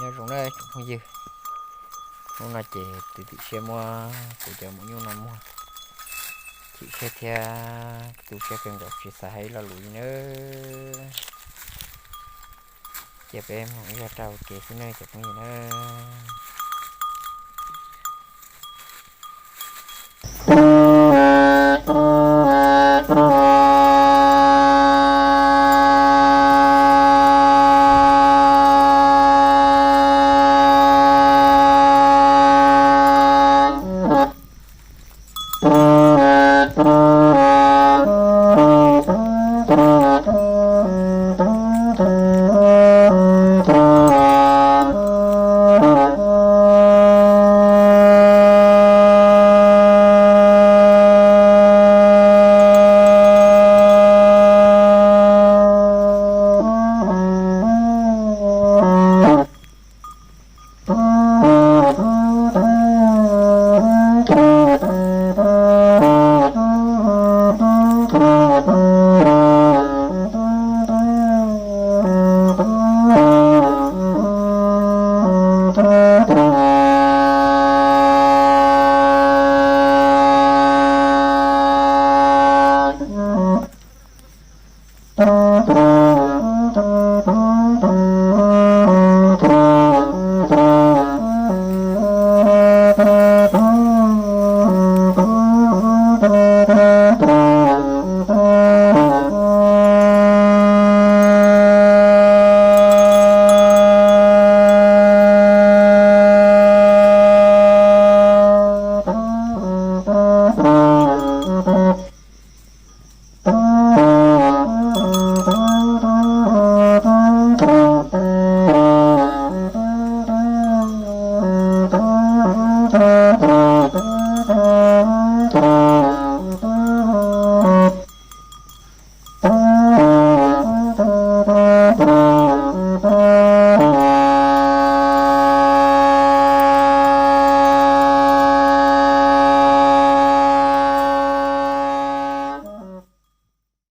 Nyob zoo nawb tsoom phooj ywg, hnub no ces tus tim siab muab kuv cov maum nyuj no muag chim siab thiab tu siab kawg nkaus tsis xav hais lo lus li nawb. Cia peb mloog ib zaj rau kev xwb nawb cov phooj ywg nawb.